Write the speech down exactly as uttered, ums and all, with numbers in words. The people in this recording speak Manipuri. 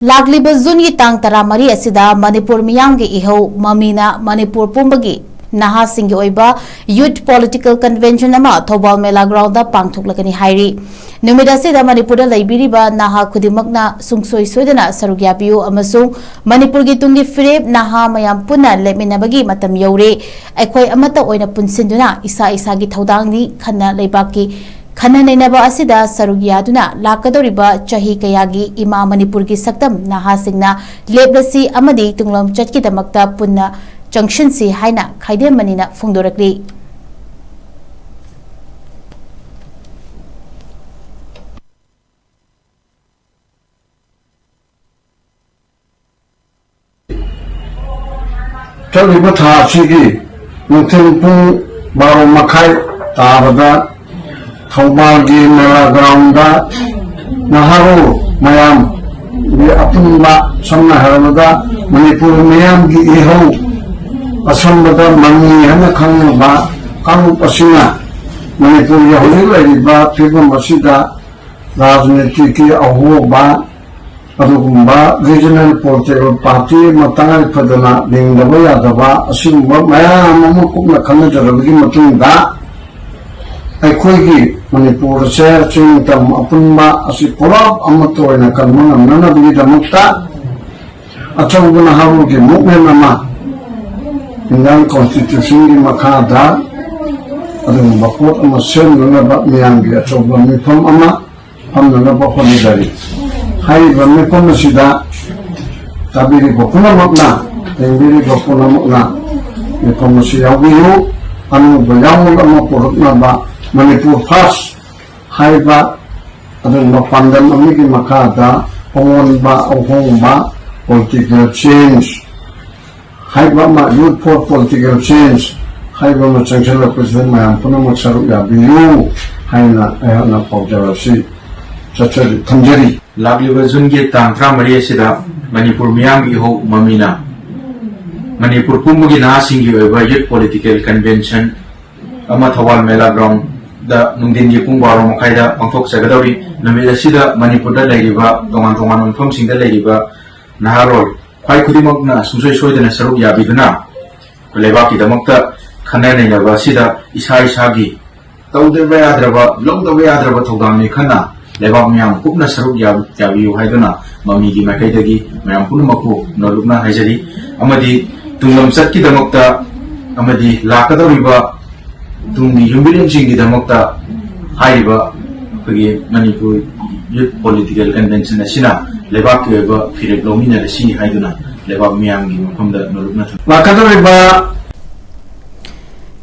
ꯂꯥꯛꯂꯤꯕ ꯖꯨꯟꯒꯤ ꯇꯥꯡ ꯇꯔꯥꯃꯔꯤ ꯑꯁꯤꯗ ꯃꯅꯤꯄꯨꯔ ꯃꯤꯌꯥꯝꯒꯤ ꯏꯍꯧ ꯃꯃꯤꯅ ꯃꯅꯤꯄꯨꯔ ꯄꯨꯝꯕꯒꯤ ꯅꯍꯥꯁꯤꯡꯒꯤ ꯑꯣꯏꯕ Youth Political Convention ꯑꯃ ꯊꯧꯕꯥꯜ ꯃꯦꯂꯥ ꯒ꯭ꯔꯥꯎꯟꯗ ꯄꯥꯡꯊꯣꯛꯂꯒꯅꯤ ꯍꯥꯏꯔꯤ꯫ ꯅꯨꯃꯤꯠ ꯑꯁꯤꯗ ꯃꯅꯤꯄꯨꯔꯗ ꯂꯩꯕꯤꯔꯤꯕ ꯅꯍꯥ ꯈꯨꯗꯤꯡꯃꯛꯅ ꯁꯨꯡꯁꯣꯏ ꯁꯣꯏꯗꯅ ꯁꯔꯨꯛ ꯌꯥꯕꯤꯌꯨ ꯑꯃꯁꯨꯡ ꯃꯅꯤꯄꯨꯔꯒꯤ ꯇꯨꯡꯒꯤ ꯐꯤꯔꯦꯞ ꯅꯍꯥ ꯃꯌꯥꯝ ꯄꯨꯟꯅ ꯂꯦꯞꯃꯤꯟꯅꯕꯒꯤ ꯃꯇꯝ ꯌꯧꯔꯦ꯫ ꯑꯩꯈꯣꯏ ꯑꯃꯠꯇ ꯑꯣꯏꯅ ꯄꯨꯟꯁꯤꯟꯗꯨꯅ ꯏꯁꯥ ꯏꯁꯥꯒꯤ ꯊꯧꯗꯥꯡꯅꯤ ꯈꯟꯅ ꯂꯩꯕꯥꯛꯀꯤ ꯈꯟꯅ ꯅꯩꯅꯕ ꯑꯁꯤꯗ ꯁꯔꯨꯛ ꯌꯥꯗꯨꯅ ꯂꯥꯛꯀꯗꯧꯔꯤꯕ ꯆꯍꯤ ꯀꯌꯥꯒꯤ ꯏꯃꯥ ꯃꯅꯤꯄꯨꯔꯒꯤ ꯁꯛꯇꯝ ꯅꯍꯥꯁꯤꯡꯅ ꯂꯦꯞꯂꯁꯤ ꯑꯃꯗꯤ ꯇꯨꯡꯂꯝꯆꯠꯀꯤꯗꯃꯛꯇ ꯄꯨꯟꯅ ꯆꯪꯁꯤꯟꯁꯤ ꯍꯥꯏꯅ ꯈꯥꯏꯗꯦꯝ ꯃꯅꯤꯅ ꯐꯣꯡꯗꯣꯔꯛꯂꯤ꯫ ꯆꯠꯂꯤꯕ ꯊꯥ ꯑꯁꯤꯒꯤ ꯅꯨꯡꯊꯤꯜ ꯄꯨꯡ ꯕꯥꯔꯣ ꯃꯈꯥꯏ ꯇꯥꯕꯗ ꯊꯧꯕꯥꯜꯒꯤ ꯃꯦꯂꯥ ꯒ꯭ꯔꯥꯎꯟꯗ ꯅꯍꯥꯔꯣꯜ ꯃꯌꯥꯝ, ꯑꯄꯨꯟꯕ, ꯁꯝꯅ ꯍꯥꯏꯔꯕꯗ ꯃꯅꯤꯄꯨꯔ ꯃꯤꯌꯥꯝꯒꯤ ꯏꯍꯧ, ꯑꯁꯝꯕꯗ ꯃꯃꯤ ꯍꯥꯏꯅ ꯈꯪꯅꯕ ꯀꯥꯡꯂꯨꯞ ꯑꯁꯤꯅ ꯃꯅꯤꯄꯨꯔꯒꯤ ꯍꯧꯖꯤꯛ ꯂꯩꯔꯤꯕ ꯐꯤꯕꯝ ꯑꯁꯤꯗ ꯔꯥꯖꯅꯤꯇꯤꯒꯤ ꯑꯍꯣꯕ, ꯑꯗꯨꯒꯨꯝꯕ regional political party ꯑꯃ ꯇꯉꯥꯏ ꯐꯗꯅ ꯂꯤꯡꯗꯕ ꯌꯥꯗꯕ ꯑꯁꯤꯒꯨꯝꯕ ꯃꯌꯥꯝ ꯑꯃ ꯀꯨꯞꯅ ꯈꯟꯅꯖꯔꯕꯒꯤ ꯃꯇꯨꯡꯗ, ꯑꯩꯈꯣꯏꯒꯤ ꯃꯅꯤꯄꯨꯔꯁꯦ ꯆꯤꯡ ꯇꯝ ꯑꯄꯨꯟꯕ ꯑꯁꯤ ꯄꯨꯂꯞ ꯑꯃꯠꯇ ꯑꯣꯏꯅ ꯀꯟꯕ ꯉꯝꯅꯅꯕꯒꯤꯗꯃꯛꯇ ꯑꯆꯧꯕ ꯅꯍꯥꯔꯣꯜꯒꯤ movement ꯑꯃ, Indian Constitution ꯒꯤ ꯃꯈꯥꯗ ꯑꯗꯨꯒꯨꯝꯕ ꯄꯣꯠ ꯑꯃ ꯁꯦꯝꯅꯅꯕ ꯃꯤꯌꯥꯝꯒꯤ ꯑꯆꯧꯕ ꯃꯤꯐꯝ ꯑꯃ ꯐꯝꯅꯅꯕ ꯍꯣꯠꯅꯖꯔꯤ꯫ ꯍꯥꯏꯔꯤꯕ ꯃꯤꯐꯝ ꯑꯁꯤꯗ ꯇꯥꯕꯤꯔꯤꯕ ꯄꯨꯝꯅꯃꯛꯅ, ꯌꯦꯡꯕꯤꯔꯤꯕ ꯄꯨꯝꯅꯃꯛꯅ ꯃꯤꯐꯝ ꯑꯁꯤ ꯌꯥꯎꯕꯤꯌꯨ꯫ ꯑꯅꯧꯕ ꯌꯥꯑꯣꯡ ꯑꯃ ꯄꯨꯔꯛꯅꯕ, ꯃꯅꯤꯄꯨꯔ First ꯍꯥꯏꯕ ꯑꯗꯨꯒꯨꯝꯕ ꯄꯥꯟꯗꯝ ꯑꯃꯒꯤ ꯃꯈꯥꯗ ꯑꯑꯣꯟꯕ ꯑꯍꯣꯡꯕ, political change ꯍꯥꯏꯕ ꯑꯃ, Youth for Political Change ꯍꯥꯏꯕ ꯑꯃ ꯆꯪꯁꯤꯜꯂꯛꯄꯁꯤꯗ ꯃꯌꯥꯝ ꯄꯨꯝꯅꯃꯛ ꯁꯔꯨꯛ ꯌꯥꯕꯤꯌꯨ ꯍꯥꯏꯅ ꯑꯩꯍꯥꯛꯅ ꯄꯥꯎꯖꯦꯜ ꯑꯁꯤ ꯆꯠꯆꯔꯤ, ꯊꯝꯖꯔꯤ꯫ ꯂꯥꯛꯂꯤꯕ ꯖꯨꯟꯒꯤ ꯇꯥꯡ ꯇꯔꯥꯃꯔꯤ ꯑꯁꯤꯗ ꯃꯅꯤꯄꯨꯔ ꯃꯤꯌꯥꯝꯒꯤ ꯏꯍꯧ ꯃꯃꯤꯅ ꯃꯅꯤꯄꯨꯔ ꯄꯨꯝꯕꯒꯤ ꯅꯍꯥꯁꯤꯡꯒꯤ ꯑꯣꯏꯕ Youth Political Convention ꯑꯃ ꯊꯧꯕꯥꯜ ꯃꯦꯂꯥ ꯒ꯭ꯔꯥꯎꯟ ꯗ ꯅꯨꯡꯊꯤꯟꯒꯤ ꯄꯨꯡ ꯕꯥꯔꯣ ꯃꯈꯥꯏꯗ ꯄꯥꯡꯊꯣꯛꯆꯒꯗꯧꯔꯤ꯫ ꯅꯨꯃꯤꯠ ꯑꯁꯤꯗ ꯃꯅꯤꯄꯨꯔꯗ ꯂꯩꯔꯤꯕ ꯇꯣꯉꯥꯟ ꯇꯣꯉꯥꯟꯕ ꯃꯐꯝꯁꯤꯡꯗ ꯂꯩꯔꯤꯕ ꯅꯍꯥꯔꯣꯜ ꯈ꯭ꯋꯥꯏ ꯈꯨꯗꯤꯡꯃꯛꯅ ꯁꯨꯡꯁꯣꯏ ꯁꯣꯏꯗꯅ ꯁꯔꯨꯛ ꯌꯥꯕꯤꯗꯨꯅ ꯑꯩꯈꯣꯏ ꯂꯩꯕꯥꯛꯀꯤꯗꯃꯛꯇ ꯈꯟꯅ ꯅꯩꯅꯕ ꯑꯁꯤꯗ ꯏꯁꯥ ꯏꯁꯥꯒꯤ ꯇꯧꯗꯕ ꯌꯥꯗ꯭ꯔꯕ, ꯂꯧꯗꯕ ꯌꯥꯗ꯭ꯔꯕ ꯊꯧꯗꯥꯡꯅꯤ ꯈꯟꯅ ꯂꯩꯕꯥꯛ ꯃꯤꯌꯥꯝ ꯄꯨꯟꯅ ꯁꯔꯨꯛ ꯌꯥ-, ꯌꯥꯕꯤꯌꯨ ꯍꯥꯏꯗꯨꯅ ꯃꯃꯤꯒꯤ ꯃꯥꯏꯀꯩꯗꯒꯤ ꯃꯌꯥꯝ ꯄꯨꯝꯅꯃꯛꯄꯨ ꯅꯣꯜꯂꯨꯛꯅ ꯍꯥꯏꯖꯔꯤ꯫ ꯑꯃꯗꯤ ꯇꯨꯡꯂꯝꯆꯠꯀꯤꯗꯃꯛꯇ ꯑꯃꯗꯤ ꯂꯥꯛꯀꯗꯧꯔꯤꯕ ꯇꯨꯡꯒꯤ ꯌꯨꯝꯕꯤꯔꯦꯟꯁꯤꯡꯒꯤꯗꯃꯛꯇ ꯍꯥꯏꯔꯤꯕ ꯑꯩꯈꯣꯏꯒꯤ ꯃꯅꯤꯄꯨꯔ ꯌꯨꯠ ꯄꯣꯂꯤꯇꯤꯀꯦꯜ ꯀꯟꯚꯦꯟꯁꯟ ꯑꯁꯤꯅ ꯂꯩꯕꯥꯛꯀꯤ ꯑꯣꯏꯕ ꯐꯤꯔꯦꯞ ꯂꯧꯃꯤꯟꯅꯔꯁꯤ ꯍꯥꯏꯗꯨꯅ ꯂꯩꯕꯥꯛ ꯃꯤꯌꯥꯝꯒꯤ ꯃꯐꯝꯗ ꯅꯣꯜꯂꯨꯛꯅ ꯊꯝ-, ꯂꯥꯛꯀꯗꯧꯔꯤꯕ